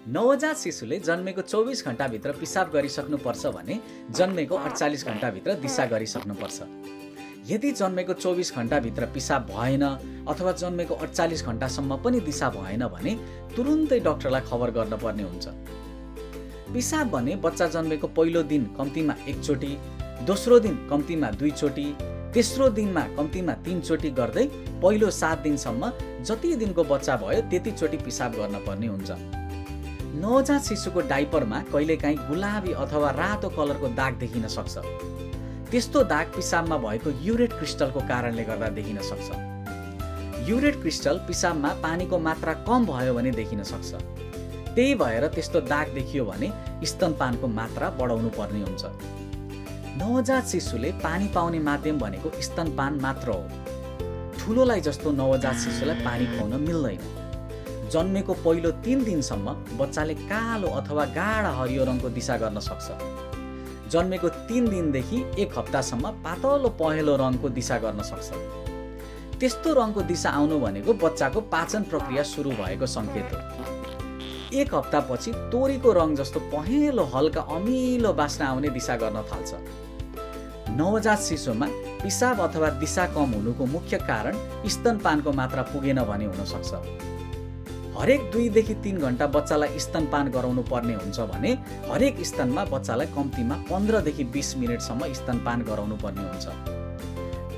नवजात शिशुले जन्मेको 24 घण्टाभित्र पिसाब गरिसक्नुपर्छ भने जन्मेको 48 घण्टाभित्र दिशा गरिसक्नुपर्छ। यदि जन्मेको 24 घण्टाभित्र पिसाब भएन अथवा जन्मेको 48 घण्टासम्म पनि दिशा भएन भने तुरुन्तै डाक्टरलाई खबर गर्नुपर्ने हुन्छ। पिसाब भने बच्चा जन्मेको पहिलो दिन कम्तीमा 1 चोटी, दोस्रो दिन कम्तीमा 2 चोटी, तेस्रो दिनमा कम्तीमा 3 चोटी गर्दै पहिलो 7 दिनसम्म जति दिनको बच्चा भयो त्यति चोटी पिसाब गर्नुपर्ने हुन्छ। नवजात शिशुको डाइपरमा कहिलेकाहीँ गुलाबी अथवा रातो कलरको दाग देखिन सक्छ। त्यस्तो दाग पिसाबमा भएको युरेट क्रिस्टलको कारणले गर्दा देखिन सक्छ। युरेट क्रिस्टल पिसाबमा पानीको मात्रा कम भयो भने देखिन सक्छ। त्यही भएर त्यस्तो दाग देखियो भने स्तनपानको मात्रा बढाउनु पर्ने हुन्छ। नवजात शिशुले पानी पाउने माध्यम भनेको स्तनपान मात्र हो। ठुलोलाई जस्तो नवजात शिशुलाई पानी खुवाउन मिल्दैन। जन्मेको पहिलो 3 दिनसम्म बच्चाले कालो अथवा गाढा हरियो रङको दिशा गर्न सक्छ। जन्मेको 3 दिनदेखि 1 हप्तासम्म पातलो पहेँलो रङको दिशा गर्न सक्छ। त्यस्तो रङको दिशा आउनु भनेको बच्चाको पाचन प्रक्रिया सुरु भएको सङ्केत हो। 1 हप्तापछि तोरीको रङ जस्तो पहेँलो हल्का अमिलो बास्ना आउने दिशा गर्न थाल्छ। नवजात शिशुमा पिसाब अथवा दिशा कम हुनुको मुख्य कारण स्तनपानको मात्रा पुगेन भने हुन सक्छ। हरेक 2 देखि 3 घण्टा बच्चालाई स्तनपान गराउनु पर्ने हुन्छ भने हरेक स्तनमा बच्चालाई कम्तीमा 15 देखि 20 मिनेटसम्म स्तनपान गराउनु पर्ने हुन्छ।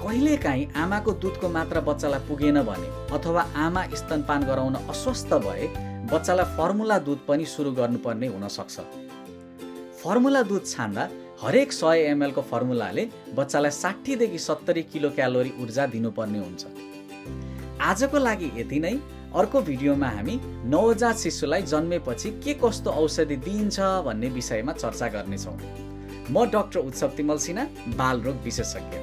कहिलेकाहीँ आमाको दुधको मात्रा बच्चालाई पुगेन भने अथवा आमा स्तनपान गराउन अस्वस्थ भए बच्चालाई फर्मुला दुध पनि सुरु गर्नुपर्ने हुन सक्छ। फर्मुला दुध छान्दा हरेक 100 ml को फर्मुलाले बच्चालाई 60 देखि 70 किलो क्यालोरी ऊर्जा दिनुपर्ने हुन्छ। आजको लागि यति नै। अर्को भिडियोमा हामी नवजात शिशुलाई जन्मेपछि के कस्तो औषधि दिइन्छ भन्ने विषयमा चर्चा गर्नेछौँ। म डाक्टर उत्सव तिमल सिन्हा, बाल रोग विशेषज्ञ।